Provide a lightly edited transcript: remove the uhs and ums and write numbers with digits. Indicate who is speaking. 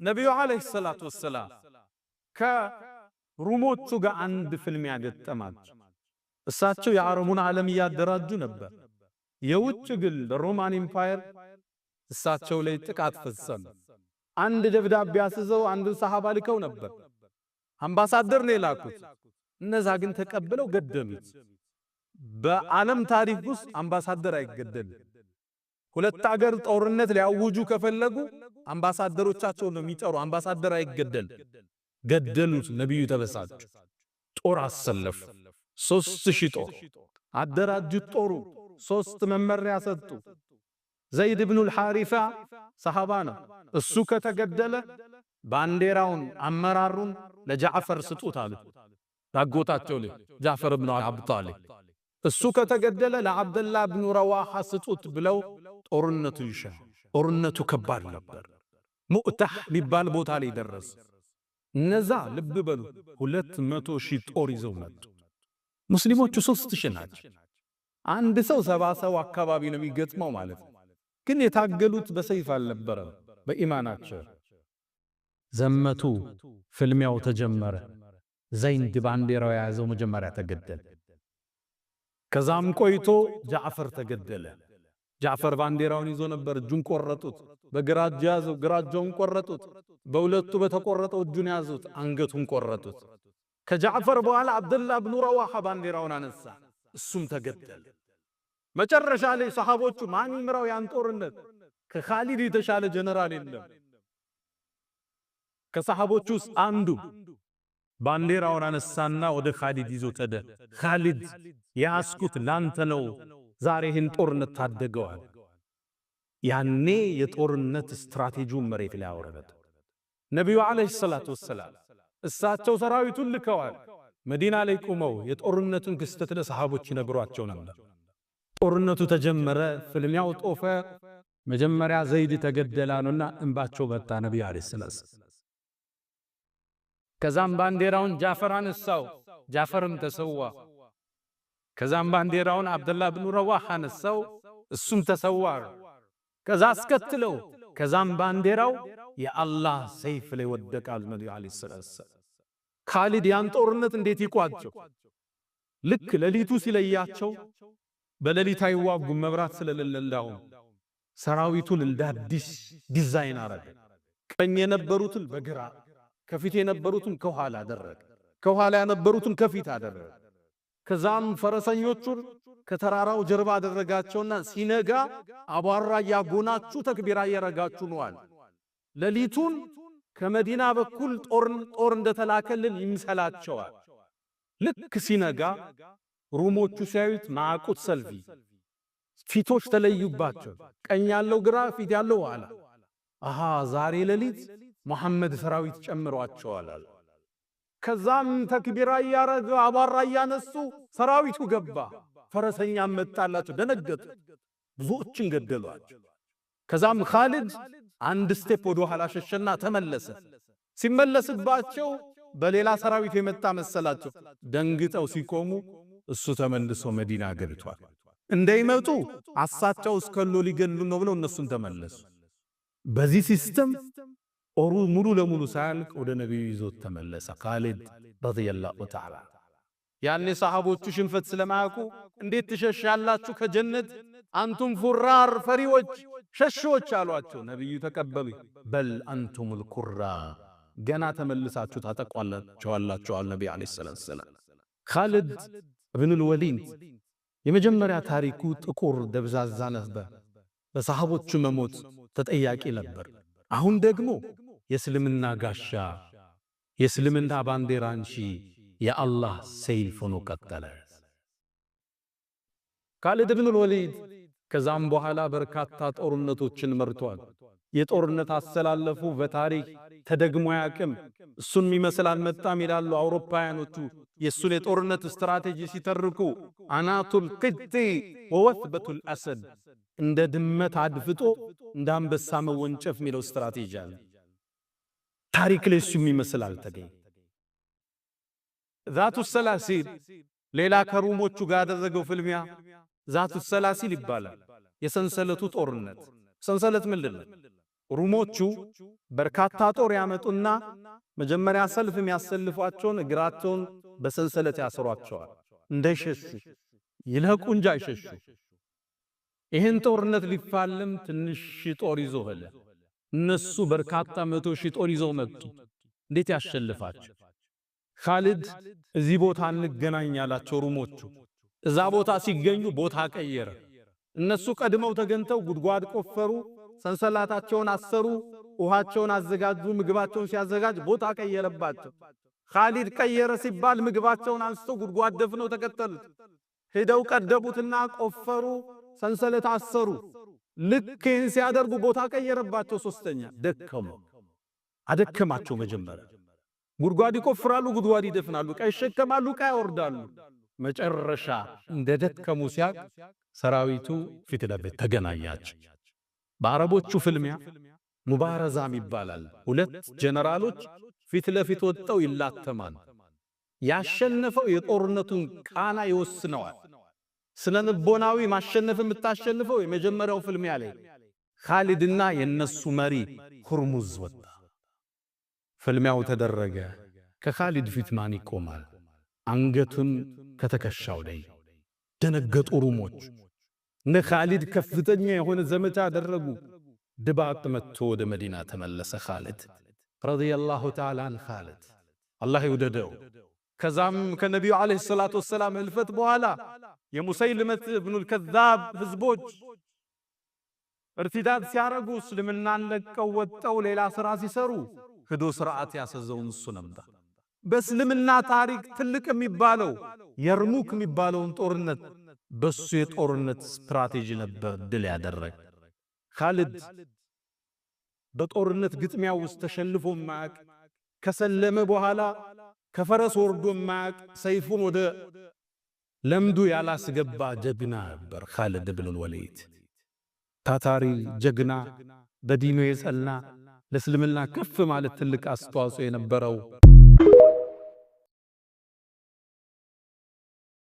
Speaker 1: ነቢዩ ዓለይሂ ሰላቱ ወሰላም ከሩሞቹ ጋር አንድ ፍልሚያ ገጠማቸው። እሳቸው የአረቡን ዓለም እያደራጁ ነበር። የውጭ ግን Roman Empire እሳቸው ላይ ጥቃት ፈጸመ። አንድ ደብዳቤ አስዘው አንዱን ሰሃባ ልከው ነበር። አምባሳደር ነው የላኩት። እነዛ ግን ተቀብለው ገደሉት። በዓለም ታሪክ ውስጥ አምባሳደር አይገደልም። ሁለት አገር ጦርነት ሊያውጁ ከፈለጉ አምባሳደሮቻቸውን ነው የሚጠሩ። አምባሳደር አይገደልም። ገደሉት። ነቢዩ ተበሳጩ። ጦር አሰለፉ። 3000 ጦር አደራጁት። ጦሩ ሶስት መመሪያ ሰጡ። ዘይድ ብኑል ሐሪሳ ሰሃባ ነው። እሱ ከተገደለ ባንዲራውን አመራሩን ለጃዕፈር ስጡት አሉ። ላጎታቸው ልጅ ጃዕፈር ብኑ አቢ ጣሊብ። እሱ ከተገደለ ለዓብደላህ ብኑ ረዋሓ ስጡት ብለው ጦርነቱ ይሻል። ጦርነቱ ከባድ ነበር። ሙእታህ የሚባል ቦታ ላይ ደረሰ። እነዛ ልብ በሉ 200,000 ጦር ይዘው መጡ። ሙስሊሞቹ 3000 ናቸው። አንድ ሰው 70 ሰው አካባቢ ነው የሚገጥመው ማለት ነው። ግን የታገሉት በሰይፍ አልነበረም፣ በኢማናቸው ዘመቱ። ፍልሚያው ተጀመረ። ዘይድ ባንዲራው የያዘው መጀመሪያ ተገደለ። ከዛም ቆይቶ ጃዕፈር ተገደለ። ጃዕፈር ባንዲራውን ይዞ ነበር፣ እጁን ቆረጡት። በግራ እጁ ያዘው፣ ግራ እጁን ቆረጡት። በሁለቱ በተቆረጠው እጁን ያዙት፣ አንገቱን ቆረጡት። ከጃዕፈር በኋላ አብደላህ ብኑ ረዋሓ ባንዲራውን አነሳ፣ እሱም ተገደለ። መጨረሻ ላይ ሰሃቦቹ ማን ይምራው ያን ጦርነት? ከኻሊድ የተሻለ ጀነራል የለም። ከሰሃቦቹ ውስጥ አንዱ ባንዲራውን አነሳና ወደ ኻሊድ ይዞ ተደ "ኻሊድ፣ ያስኩት ላንተ ነው፣ ዛሬ ይህን ጦርነት ታደገዋል።" ያኔ የጦርነት ስትራቴጂውን መሬት ላይ አወረደ። ነቢዩ ዓለይሂ ሰላቱ ወሰላም እሳቸው ሰራዊቱን ልከዋል። መዲና ላይ ቆመው የጦርነቱን ክስተት ለሰሃቦች ይነግሯቸው ነበር። ጦርነቱ ተጀመረ፣ ፍልሚያው ጦፈ። መጀመሪያ ዘይድ ተገደላ ነውና እንባቸው በጣ ነቢዩ ዓለይሂ ሰላም። ከዛም ባንዲራውን ጃፈር አነሳው፣ ጃፈርም ተሰዋ። ከዛም ባንዲራውን አብደላህ ብኑ ረዋህ አነሳው፣ እሱም ተሰዋ። ከዛ አስከትለው ከዛም ባንዲራው የአላህ ሰይፍ ላይ ወደቃል ነቢዩ ዓለይሂ ሰላም። ካሊድ ያን ጦርነት እንዴት ይቋጨው? ልክ ሌሊቱ ሲለያቸው በሌሊት አይዋጉም፣ መብራት ስለሌለ። ሰራዊቱን እንደ አዲስ ዲዛይን አረገ። ቀኝ የነበሩትን በግራ፣ ከፊት የነበሩትን ከኋላ አደረገ። ከኋላ የነበሩትን ከፊት አደረገ። ከዛም ፈረሰኞቹን ከተራራው ጀርባ አደረጋቸውና ሲነጋ አቧራ እያጎናችሁ ተክቢራ እያረጋችሁ ነዋል። ሌሊቱን ከመዲና በኩል ጦር እንደተላከልን ይምሰላቸዋል። ልክ ሲነጋ ሩሞቹ ሲያዩት ማዕቁት ሰልፊ ፊቶች ተለዩባቸው። ቀኝ ያለው ግራ፣ ፊት ያለው ኋላ። አሃ፣ ዛሬ ሌሊት መሐመድ ሰራዊት ጨምሯቸዋል። ከዛም ተክቢራ እያረገ አቧራ እያነሱ ሰራዊቱ ገባ። ፈረሰኛ መጣላቸው፣ ደነገጡ። ብዙዎችን ገደሏቸው። ከዛም ካሊድ አንድ step ወደ ኋላ ሸሸና ተመለሰ። ሲመለስባቸው በሌላ ሰራዊት የመጣ መሰላቸው። ደንግጠው ሲቆሙ እሱ ተመልሶ መዲና ገብቷል። እንዳይመጡ አሳቸው እስከሎ ሊገሉ ነው ብለው እነሱን ተመለሱ። በዚህ system ጦሩ ሙሉ ለሙሉ ሳያልቅ ወደ ነቢዩ ይዞት ተመለሰ ካሊድ ረዲየላሁ ተዓላ። ያኔ ሰሃቦቹ ሽንፈት ስለማያውቁ "እንዴት ትሸሻላችሁ ከጀነት? አንቱም ፉራር፣ ፈሪዎች፣ ሸሾች" አሏቸው። ነቢዩ ተቀበሉ። "በል አንቱሙል ኩራ፣ ገና ተመልሳችሁ ታጠቋላችኋላችሁ" አሉ ነቢ ዓለይሂ ሰላቱ ወሰላም። ካሊድ እብኑል ወሊድ የመጀመሪያ ታሪኩ ጥቁር ደብዛዛ ነበር። በሰሃቦቹ መሞት ተጠያቂ ነበር። አሁን ደግሞ የእስልምና ጋሻ፣ የእስልምና ባንዲራ አንሺ፣ የአላህ ሰይፍ ሆኖ ቀጠለ። ካሊድ ብኑል ወሊድ ከዛም በኋላ በርካታ ጦርነቶችን መርቷል። የጦርነት አሰላለፉ በታሪክ ተደግሞ አያውቅም። እሱን የሚመስል አልመጣም ይላሉ አውሮፓውያኖቹ። የእሱን የጦርነት ስትራቴጂ ሲተርኩ አናቱል ቅጥ ወወትበቱል አሰድ፣ እንደ ድመት አድፍጦ እንደ አንበሳ መወንጨፍ የሚለው ስትራቴጂ አለ። ታሪክ ላይ እሱ የሚመስል አልተገኘ። ዛቱ ሰላሲል፣ ሌላ ከሩሞቹ ጋር ያደረገው ፍልሚያ ዛቱ ሰላሲል ይባላል። የሰንሰለቱ ጦርነት። ሰንሰለት ምንድን ነው? ሩሞቹ በርካታ ጦር ያመጡና መጀመሪያ ሰልፍ የሚያሰልፏቸውን እግራቸውን በሰንሰለት ያስሯቸዋል፣ እንዳይሸሹ ይለቁ እንጂ አይሸሹ። ይህን ጦርነት ሊፋለም ትንሽ ጦር ይዞ ሄደ። እነሱ በርካታ 100,000 ጦር ይዘው መጡ። እንዴት ያሸልፋቸው? ካሊድ እዚህ ቦታ እንገናኝ ያላቸው ሩሞቹ እዛ ቦታ ሲገኙ ቦታ ቀየረ። እነሱ ቀድመው ተገንተው ጉድጓድ ቆፈሩ፣ ሰንሰላታቸውን አሰሩ፣ ውሃቸውን አዘጋጁ። ምግባቸውን ሲያዘጋጅ ቦታ ቀየረባቸው። ካሊድ ቀየረ ሲባል ምግባቸውን አንስተው ጉድጓድ ደፍነው ተከተሉት። ሄደው ቀደቡትና ቆፈሩ፣ ሰንሰለት አሰሩ። ልክ ይህን ሲያደርጉ ቦታ ቀየረባቸው። ሶስተኛ ደከሙ፣ አደከማቸው። መጀመሪያ ጉድጓድ ይቆፍራሉ፣ ጉድጓድ ይደፍናሉ፣ ዕቃ ይሸከማሉ፣ ዕቃ ያወርዳሉ። መጨረሻ እንደ ደከሙ ሲያቅ ሰራዊቱ ፊት ለፊት ተገናኛቸው። በአረቦቹ ፍልሚያ ሙባረዛም ይባላል። ሁለት ጀነራሎች ፊት ለፊት ወጥተው ይላተማል። ያሸነፈው የጦርነቱን ቃና ይወስነዋል። ስነ ልቦናዊ ማሸነፍ የምታሸንፈው የመጀመሪያው ፍልሚያ ላይ ካሊድና የነሱ መሪ ሁርሙዝ ወጣ። ፍልሚያው ተደረገ። ከካሊድ ፊት ማን ይቆማል? አንገቱን ከተከሻው ላይ ደነገጡ ሩሞች። እነ ካሊድ ከፍተኛ የሆነ ዘመቻ አደረጉ። ድባቅ መጥቶ ወደ መዲና ተመለሰ። ካሊድ رضي الله تعالى عن ካሊድ አላህ ይውደደው። ከዛም ከነቢዩ عليه الصلاة والسلام ህልፈት በኋላ የሙሰይልመት እብኑል ከዛብ ህዝቦች ارتداد ሲያረጉ እስልምናን ለቀው ወጠው ሌላ ስራ ሲሰሩ ሂዶ ስርዓት ያሰዘውን እሱ ነበር። በእስልምና ታሪክ ትልቅ የሚባለው የርሙክ የሚባለውን ጦርነት በሱ የጦርነት ስትራቴጂ ነበር ድል ያደረገ። ካሊድ በጦርነት ግጥሚያ ውስጥ ተሸንፎ ማያቅ፣ ከሰለመ በኋላ ከፈረስ ወርዶ ማያቅ፣ ሰይፉን ወደ ለምዱ ያላስገባ ጀግና ነበር ካሊድ ብኑል ወሊድ። ታታሪ ጀግና፣ በዲኑ የጸና፣ ለእስልምና ከፍ ማለት ትልቅ አስተዋጽኦ የነበረው።